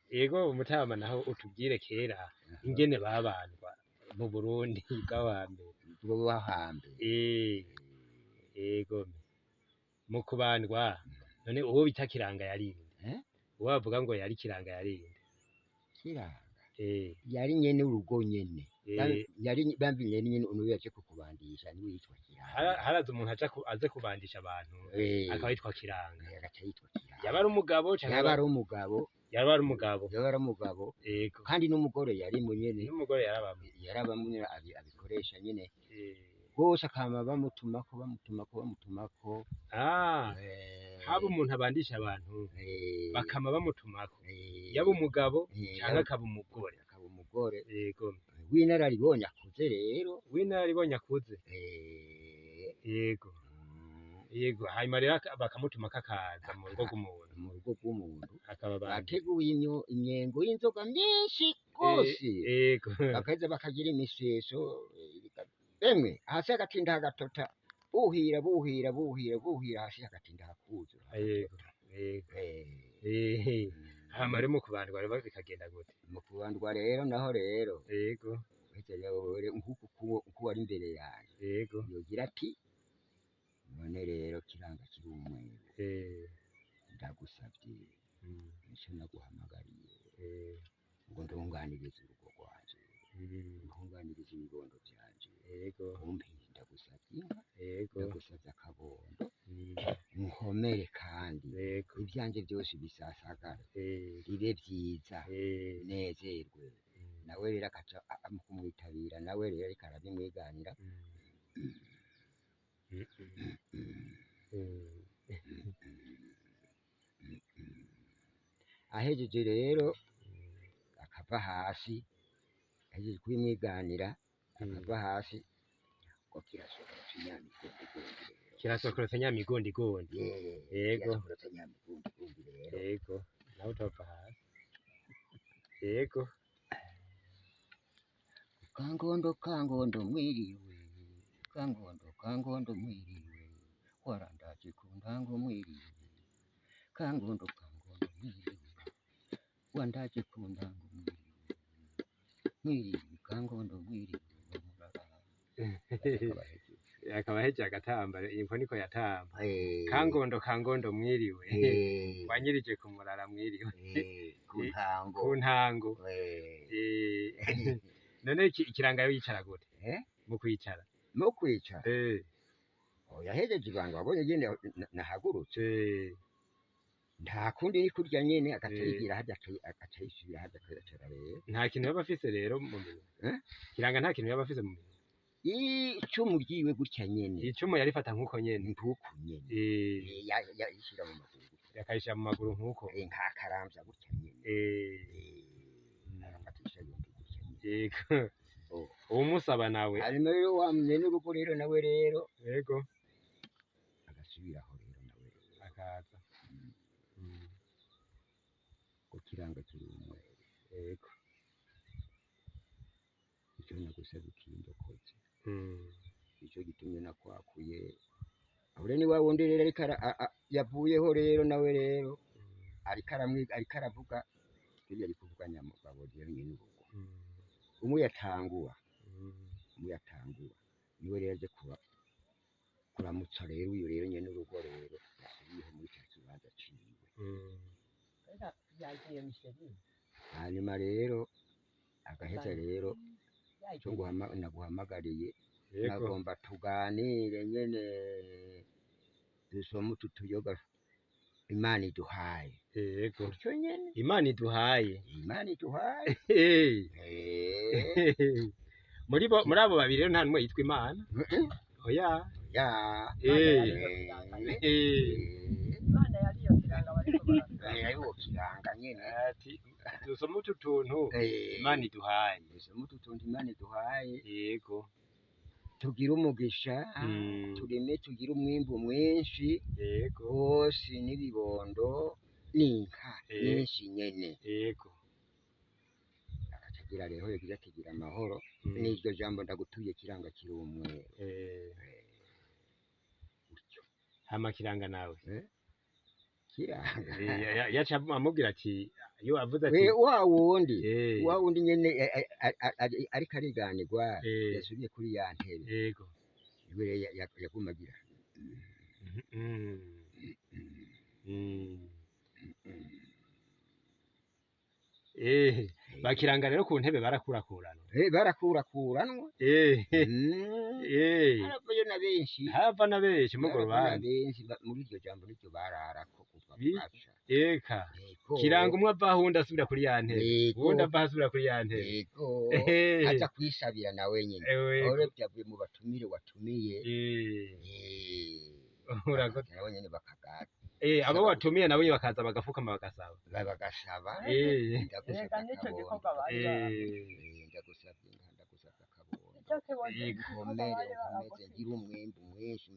Yego mutama, naho utubwire kera ingene babandwa mu Burundi bw'abambere. Bwo hambere. Yego, mu kubandwa none uwo bita Kiranga yarinde? Eh? Uwo bavuga ngo yari Kiranga yarinde? Kiranga yari nyene urugo nyene. Yari bambi nyene uno yaje kukubandisha niwe yitwa Kiranga. Haraza umuntu aja aze kubandisha abantu akaba yitwa Kiranga. Agaca yitwa Kiranga. Yaba ari umugabo canke Yaba ari umugabo. Yaba ari umugabo. Yaba ari umugabo. Yego. Kandi n'umugore yarimo nyene. N'umugore yarabamwe. Yarabamwe nyene abikoresha nyene. Bose akama bamutumako bamutumako bamutumako. Haba umuntu abandisha abantu bakama bamutumako. Yaba umugabo canke akaba umugore. Akaba umugore. Yego. W'inararibonye akuze rero. W'inararibonye akuze. Yego. Yego, hanyuma rero bakamutuma kakaza mu rugo rw'umuntu. Mu rugo rw'umuntu. Akaba bateguye imyengo y'inzoga myinshi rwose. Yego. Bakaheza bakagira imiseso emwe hasi hagatinda hagatota, buhira buhira buhira buhira hasi hagatinda hakuzura. Yego. Yego. Hama rero mu kubandwa rero bikagenda gute? Mu kubandwa rero naho rero. Yego. Nkuko wari imbere yanjye. Yego. Yogira ati none rero Kiranga kiri umweru. Ndagusabye nico naguhamagariye ngo ndunganirize urugo rwanje, ndunganirize ibibondo vyanje. Yego. Umpe ndagusabye inka. Yego. Ndagusabye akabondo. Nkomere kandi. Yego. Ivyanje vyose bisasagare. Bibe vyiza. Nezerwe. Nawe rero akaca kumwitabira, nawe rero ariko arabimwiganira. Ahejeje rero akava hasi, ahejeje kubimwiganira akava hasi ngo kirasokorotse nyamigondigondi rero. Kirasokorotse nyamigondigondi. Yego. Kirasokorotse nyamigondigondi rero. Yego, nawe utava hasi. Yego. Kangondo kangondo mwiriwe, kangondo kangondo mwiriwe, warandaje ku ntango mwiriwe, kangondo kangondo mwiriwe, wandaje ku ntango mwiriwe, mwiriwe kangondo mwiriwe. Akaba ahejeje agatamba, imvo niko yatamba. Kangondo kangondo mwiriwe, wanyirije ku murara mwiriwe. Ku ntango. Ku ntango. None Ikiranga yo yicara gute? Mu kwicara. Mu kwicara. Yahejeje ibanga wabonye nyene nahagurutse. Nta kundi ni kurya nyene agaca harya agaca yisubira harya akayicara rero. Nta kintu yaba afise rero mu minwe. Kiranga nta kintu yaba afise mu minwe. Icumu ryiwe gutya nyene. Icumu yarifata nkuko nyene. Nkuko nyene. Yayishira mu maguru gutya. Yakayishira mu maguru nkuko. Nkakaramvya gutya nyene. Agafatisha yombi gutya nyene. Yego. Umusaba nawe. Hanyuma rero wa mwene urugo rero nawe rero. Yego. Agasubiraho rero nawe rero. Akaza. Ko Kiranga kiri umwere. Yego. Ico nagusabye kindokoze. Ico gitumye nakwakuye. Aho ni wa wundi rero ariko yavuyeho rero nawe rero. Ariko ariko aravuga hirya ari kuvuga nyamugabo rero nyene urugo. Umwe yatangura. Umwe yatangura. Niwe rero aje kuramutsa rero uyu rero nyene urugo rero yasubiyeho muri ca kibanza ciwe. Hanyuma rero agaheza rero cyo naguhamagariye nagomba tuganire nyene dusome utu tuyoga Imana iduhaye. Yego. Gutyo nyene. Imana iduhaye. Imana iduhaye. Muri abo babiri rero nta numwe yitwa Imana. Oya. Ya. Imana yariyo Kiranga bariko barasaba. Yariyo Kiranga nyene. Ati dusome utu tuntu Imana iduhaye. Dusome utu tuntu Imana iduhaye. Yego. Tugira umugisha, turime tugire umwimbu mwinshi. Yego. Hose n'ibibondo n'inka nyinshi nyene. Yego. Akacagira rero yagize ati gira amahoro. N'iryo jambo ndagutuye Kiranga kiri umweru. Hama Kiranga nawe. Kiranga. Yaca amubwira ati iyo avuze ati We wa wundi, wa wundi nyene ariko ariganirwa, yasubiye kuri ya ntebe, niwe rero yaguma agira. Bakiranga rero ku ntebe barakurakurana. Barakurakuranwa. Haravayo na benshi. Hava na benshi muri urwo Haravayo na rubanza. benshi muri iryo jambo niryo bararako kuva bwaca. Eka. Yego. Kiranga umwe ava aho uwundi asubira kuri ya ntebe, Yego. uwundi ava aho asubira kuri ya ntebe. Yego. Aza kwisabira nawe nyene. Aho byavuye mu batumire watumiye. Urakoze. Nabo nyene bakagata. Abo watumiye nabo bakaza bagafukama bagasaba. Bagasaba. Reka Ndagusabye nicyo akabondo. gikorwa bari Ndagusabye inka, ndagusabye akabondo. nicyo kibazo Yego. gikorwa Nkomere, bari nkomeze baragusize. ngire umwimbu mwinshi.